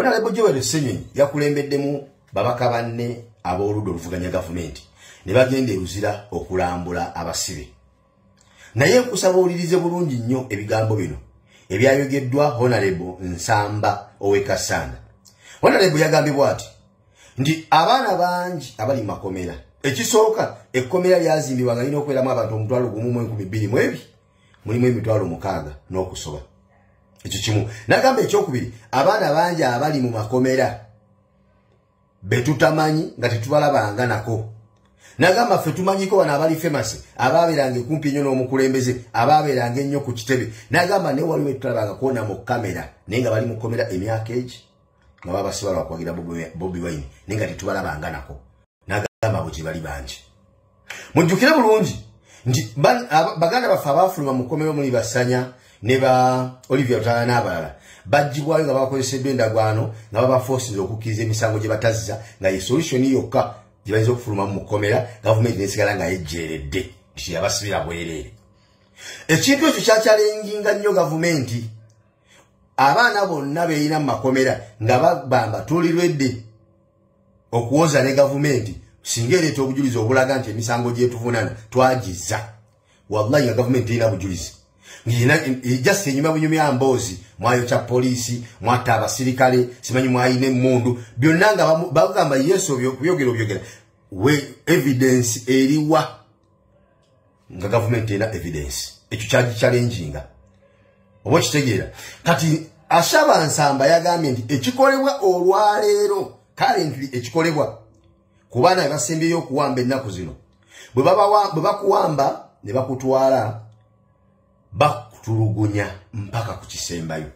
Honorable Joel Ssenyonyi yakulembeddemu babaka banne ab'oludda oluvuganya gavumenti ne bagenda e Luzira okulambula abasibe. Naye nkusaba owulirize bulungi nnyo ebigambo bino ebyayogeddwa Honorable Nsamba ow'e Kassanda. Honorable yagambye bw'ati nti abaana bangi abali mu makomera, ekisooka ekkomera lyazimbibwa nga lirina okubeeramu abantu 1,220, mulimu 60,000 n'okusoba. Ekyo kimu. N'agamba ekyokubiri, abaana bangi abali mu makomera betutamanyi nga tetubalabanga nako. N'agamba ffe tumanyiko bano abali famous, abaabeeranga ekumpi ennyo n'omukulembeze, abaabeeranga ennyo ku kitebe. N'agamba naye waliwo etulabanga kwona mu kamera naye nga bali mu kkomera emyaka egi nga babasiba lwakuwagira Bobi Wine naye nga tetubalabanga nako. N'agamba abo gye bali bangi. Mujjukire bulungi nti baganda baffe abaafuluma mu kkomera omuli Basanya ne ba Olivia Lutaaya n'abalala baggyibwayo nga bakozeseddwa endagaano nga babafoosiza okukkiriza emisango gye batazza, nga ye solution yokka gye bayinza okufulumamu mu kkomera, gavumenti n'esigala nga yejjeeredde nti yabasibira bwereere. Ekintu ekyo kyakyalenginga nnyo gavumenti. Abaana bonna beerina mu makomera nga bagamba tuli lwedde okuwoza ne gavumenti singa ereeta obujulizi obulaga nti emisango gyetuvunaana twagizza. Wallahi nga gavumenti erina bujulizi, just enyuma bunyumya mboozi, mwayokya poliisi, mwatta abasirikale, simanyi mwayina emmundu, byonna nga bagamba yesu obyogera obyogera, we evidence eriwa? Nga gavumenti erina evidence. Ekyo kyagichallenginga, oba okitegeera? Kati Ashaba Nsamba yagambye nti ekikolebwa olwaleero, currently ekikolebwa ku baana be basembyeyo okuwamba ennaku zino, bwe bakuwamba ne bakutwala bakutulugunya mpaka ku kisembayo,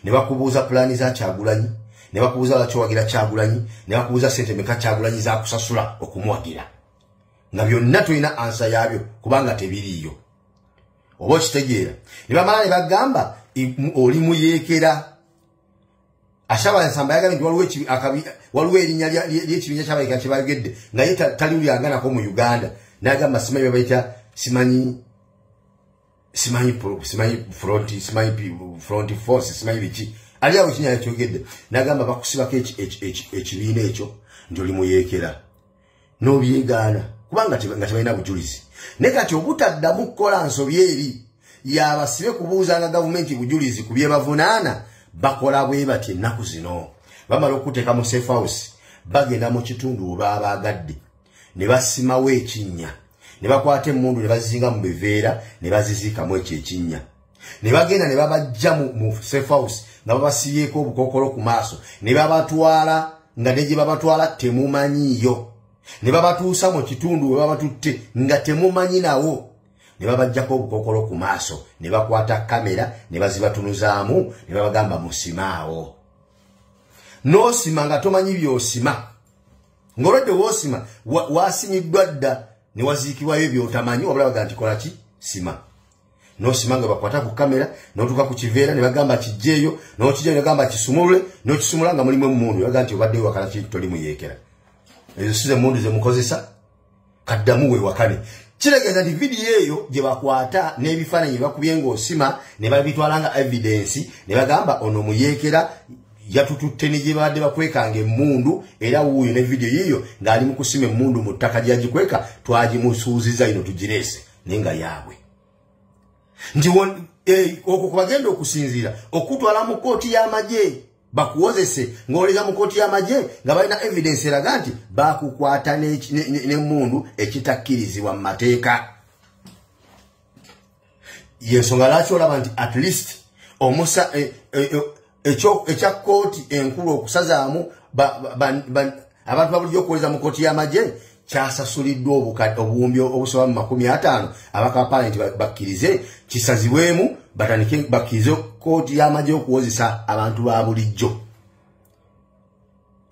ne bakubuuza pulaani za Kyagulanyi, ne bakubuuza lwaki owagira Kyagulanyi, ne bakubuuza ssente meka Kyagulanyi zakusasula okumuwagira, nga byonna tolina ansa yaabyo kubanga tebiriiyo, oba okitegeera? Ne bamala ne bagamba oli muyeekera. Ashaba Nsamba yagambye nti waliwo erinnya ly'ekibiina ky'abayeekera kye bayogedde nga ye taliwulyanga nako mu Uganda. N'agamba simanyi babayita simanyi simanyi simanyi front, simanyi front force, simanyi biki, ali awo ekinnya yakyogedde. N'agamba bakusibako ekibiina ekyo nti oli muyeekera, n'obyegaana kubanga nga tebalina bujulizi. Naye kati obutaddamu kukola nsobi eri yabasibe kubuuzanga gavumenti bujulizi ku bye bavunaana, bakola bwe bati ennaku zino. Bamala okuteeka mu safe house, bagenda mu kitundu we baba baagadde ne basimawo ekinnya, ne bakwata emmundu ne bazizinga mu biveera ne baziziikamu ekyo ekinnya, ne bagenda ne babajja mu safe house nga babasibyeko obukookolo ku maaso, ne babatwala nga ne gye babatwala temumanyiiyo, ne babatuusa mu kitundu we babatutte nga temumanyi nawo, ne babajjako obukookolo ku maaso, ne bakwata kamera ne bazibatunuzaamu ne babagamba musimaawo. N'osima nga tomanyi by'osima, ng'olwedde woosima waasimiddwa dda ne waziikibwayo by'otamanyi, wabula baga nti kola ki, sima. N'osima nga bakwata ku kamera, n'otuuka ku kiveera ne bagamba kijjeeyo, n'okijjayo ne bagamba kisumulule, n'okisumula nga mulimu emmundu, ne bagamba nti obaddeyo wakala ki, toli muyeekera, ezo si ze mmundu ze mukozesa, kaddamu weewakane. Kitegeeza nti vidiyo eyo gye bakwata n'ebifaananyi bye bakubye ng'osima ne babitwala nga evidence, ne bagamba ono muyeekera, yatututte ne gye babadde bakwekanga emmundu, era wuuyo ne vidiyo yiiyo ng'ali mu kusima emmundu mu ttaka gyagikweka, twagimusuuziza ino tugireese, naye nga yaabwe. Nti okwo kubagenda okusinziira okutwala mu kkooti y'amagye bakuwozese ng'oleza mu kkooti y'amagye nga balina evidence eraga nti bakukwata n'emmundu ekitakkirizibwa mu mateeka. Yensonga lwaki olaba nti at least omusa ekya kkooti enkulu okusazaamu abantu babulijjo okuwoleza mu kkooti y'amagye kyasasuliddwa obuwumbi obusoba mu 50, abaka ba paalamenti bakkirize kisazibwemu, batandike bakkirize kkooti y'amagye okuwozesa abantu ba bulijjo,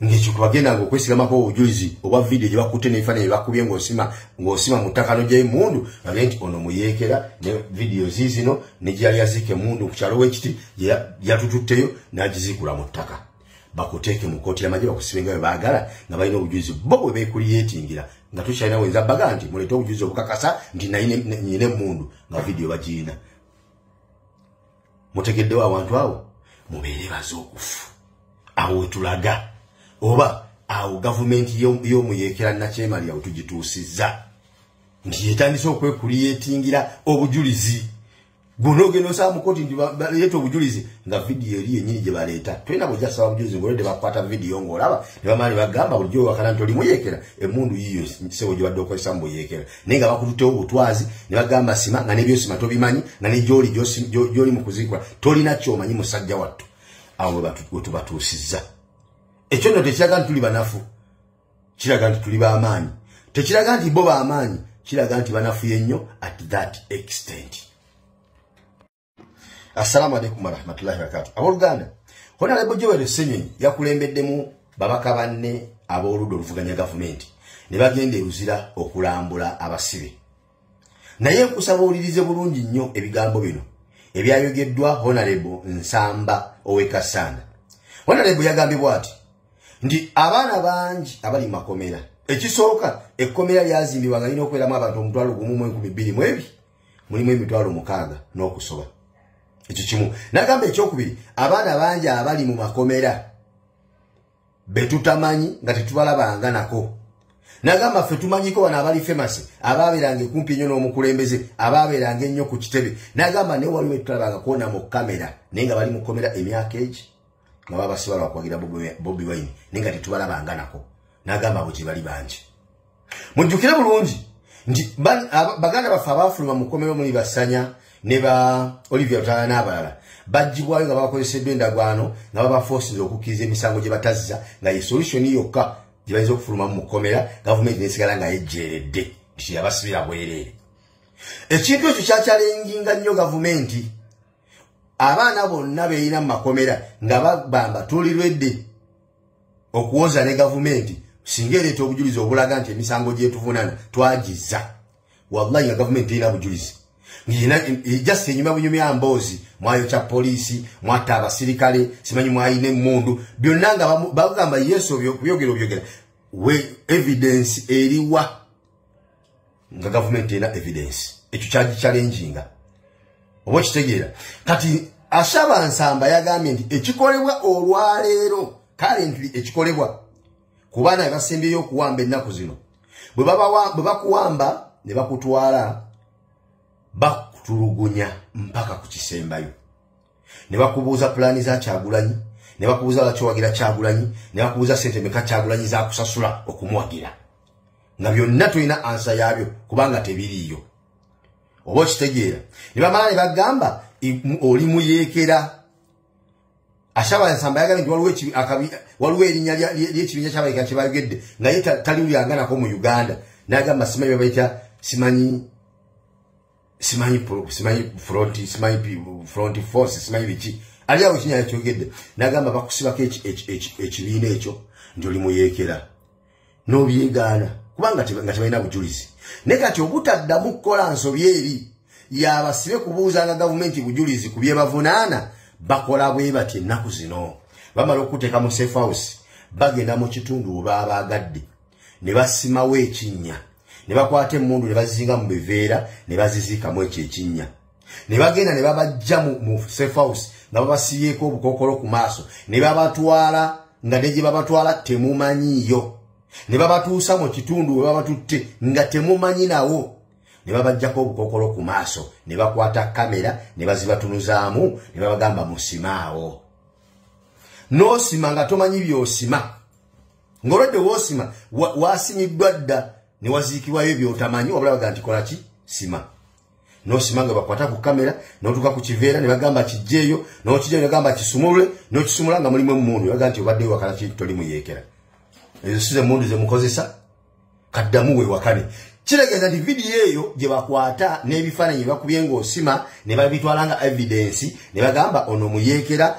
ng'ekyo kubagendanga okwesigamako obujulizi obwa vidiyo gye bakutte n'ebifaananyi bye bakubye ng'osima mu ttaka n'oggyayo emmundu, bagende nti ono muyeekera, ne vidiyo ziizino ne gye yali yaziika emmundu ku kyalo w'ekiti gye yatututteyo n'agiziikula mu ttaka, bakuteeke mu kkooti y'amagye bakusibe nga bwe baagala nga balina obujulizi bo bwe beekuliyeetingira, nga tukyalina wenza baga nti muleete obujulizi obukakasa nti nnyina emmundu nga vidiyo bagiyina. Mutegeddewo? Awantu awo mubeere bazuukufu. Awo wetulaga oba awo gavumenti y'omuyeekera Nakyemalira wetugituusizza nti yetandise okwekuliyetingira obujulizi. Gw'onoogenda osaba mu kooti nti baleeta obujulizi nga vidiyo eri yennyini gye baleeta. Tolina bw'ojja kusaba bujulizi ng'olwedde bakwata vidiyo ng'olaba ne bamala ne bagamba bulijjo wewakana nti oli muyeekera, emmundu yiiyo ssebo gy'obadde okozesa mu buyeekera. Naye nga bakututtewo obutwazi ne bagamba sima nga n'ebyosima tobimanyi nga ne gy'oli gy'oli mu kuziikula tolina ky'omanyi musajja wattu. Awo we tubatuusizza. Ekyo nno tekiraga nti tuli banafu, kiraga nti tuli b'amaanyi. Tekiraga nti bo b'amaanyi, kiraga nti banafuye nnyo at that extent. Assalamu alaikum warahmatullahi wabarakatuh. Abooluganda, Honorable Joel Ssenyonyi yakulembeddemu babaka banne ab'oludda oluvuganya gavumenti ne bagenda e Luzira okulambula abasibe. Naye nkusaba owulirize bulungi nnyo ebigambo bino ebyayogeddwa Honorable Nsamba ow'e Kassanda. Honorable yagambye bw'ati nti abaana bangi abali mu makomera, ekisooka ekkomera lyazimbibwa nga lirina okubeeramu abantu 1,200 mulimu 6,000 n'okusoba. Ekyo kimu. N'agamba ekyokubiri, abaana bangi abali mu makomera betutamanyi nga tetubalabanga nako. N'agamba ffe tumanyiko bano abali famous, abaabeeranga ekumpi ennyo n'omukulembeze, abaabeeranga ennyo ku kitebe. N'agamba naye waliwo etulabanga kwona mu kamera naye nga bali mu kkomera emyaka egi nga babasiba lwa kuwagira Bobi Wine naye nga tetubalabanga nako. N'agamba abo gye bali bangi. Mujjukire bulungi nti baganda baffe abaafuluma mu kkomera omuli Basanya ne ba Olivia Lutaaya n'abalala baggyibwayo nga babakozeseddwa endagaano nga babafoosiza okukkiriza emisango gye batazza nga ye solution yokka gye bayinza okufulumamu mu kkomera, gavumenti n'esigala nga yejjeeredde nti yabasibira bwereere. Ekintu ekyo kyakyalenginga nnyo gavumenti. Abaana bonna beerina mu makomera nga bagamba tuli lwedde okuwoza ne gavumenti singa ereeta obujulizi obulaga nti emisango gyetuvunaana twagizza. Wallahi nga gavumenti terina bujulizi. Just enyuma bunyumya mboozi, mwayokya poliisi, mwatta abasirikale, simanyi mwayina emmundu, byonna nga bagamba yesu obyogera obyogera. We evidence eriwa nga gavumenti erina evidence. Ekyo kyagichallenginga. Oba okitegeera. Kati Ashaba Nsamba yagambye nti ekikolebwa olwaleero, currently ekikolebwa ku baana be basembyeyo okuwamba ennaku zino, bwe bakuwamba ne bakutwala bakutulugunya mpaka ku kisembayo. Ne bakubuuza pulaani za Kyagulanyi, ne bakubuuza lwaki owagira Kyagulanyi, ne bakubuuza ssente meka Kyagulanyi z'akusasula okumuwagira. Nga byonna tolina ansa yaabyo kubanga tebiriiyo. Oba okitegeera. Ne bamala ne bagamba oli muyeekera. Ashaba Nsamba yagambye nti waliwo erinnya ly'ekibinja ky'abayeekera kye bayogedde nga ye taliwuliranga nako mu Uganda. N'agamba simanyi babayita simanyi front force, simanyi biki. Ali awo ekinnya yakyogedde. N'agamba bakusibako ekibiina ekyo nti oli muyeekera. N'obyegaana kubanga nga tebalina bujulizi. Naye kati obutaddamu kukola nsobi eri yabasibe kubuuzanga gavumenti bujulizi ku bye bavunaana, bakola bwe bati ennaku zino. Bamala okuteeka mu safe house, bagenda mu kitundu we baabaagadde ne basimawo ekinnya, ne bakwata emmundu ne bazizinga mu biveera ne baziziikamu ekyo ekinnya. Ne bagenda ne babajja mu safe house nga babasibyeko obukookolo ku maaso ne babatwala nga ne gye babatwala temumanyiiyo. Ne babatuusa mu kitundu we babatutte nga temumanyi nawo. Ne babajjako obukookolo ku maaso ne bakwata kamera ne bazibatunuzaamu ne babagamba musimaawo. N'osima nga tomanyi by'osima. Ng'olwedde w'osima wasimiddwa dda ne waziikibwayo by'otamanyi, wabula bagamba nti kola ki? Sima. N'osima nga bakwata ku kamera n'otuuka ku kiveera ne bagamba kiggyeeyo, n'okijjayo ne bagamba kisumulule, n'okisumula nga mulimu emmundu ne bagamba nti obadde wewakana ki toli muyeekera. Ezo si ze mmundu ze mukozesa, kaddamu weewakane. Kitegeeza nti vidiyo eyo gye bakwata n'ebifaananyi bye bakubye ng'osima ne babitwala nga evidence ne bagamba ono muyeekera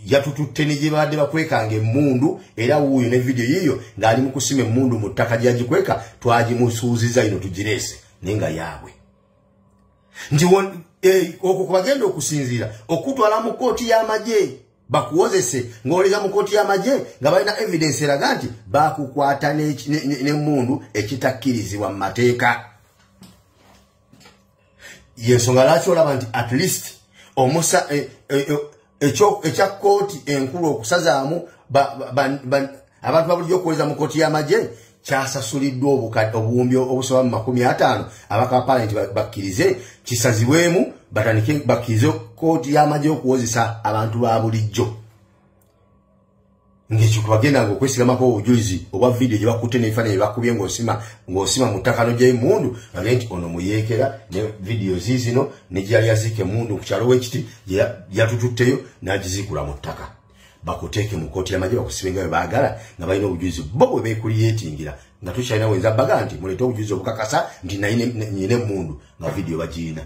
yatututte ne gye babadde bakwekanga emmundu, era wuuyo ne vidiyo yiiyo ng'ali mu kusima emmundu mu ttaka gy'agikweka twagimusuuziza ino tugireese naye nga yaabwe. Nti okwo kwe bagenda okusinziira okutwala mu kkooti y'amagye bakuwozese ng'oleza mu kkooti y'amagye nga balina evidence eraga nti bakukwata n'emmundu ekitakkirizibwa mu mateeka. Yensonga lwaki olaba nti at least omusa ekya kkooti enkulu okusazaamu abantu babulijjo okuwoleza mu kkooti y'amagye kyasasuliddwa obuwumbi obusoba mu 50 abaka palamenti bakkirize kisazibwemu, batandike bakkirize kkooti y'amagye okuwozesa abantu ba bulijjo. Ng'ekyo bagendanga okwesigamako obujulizi obwa vidiyo gye bakutte n'ebifaananyi bye bakubye ng'osima mu ttaka n'oggyayo emmundu, bagende nti ono muyeekera ne vidiyo ziizino ne gye yali aziika emmundu ku kyalo w'ekiti gye yatututteyo n'agiziikula mu ttaka. Bakuteeke mu kkooti y'amagye, bakusibe nga bwe baagala, nga balina obujulizi bo bwe beekuliyeetingira, nga tukyalina wenza baga nti muleete obujulizi obukakasa nti nnyina emmundu, nga vidiyo bagiyina.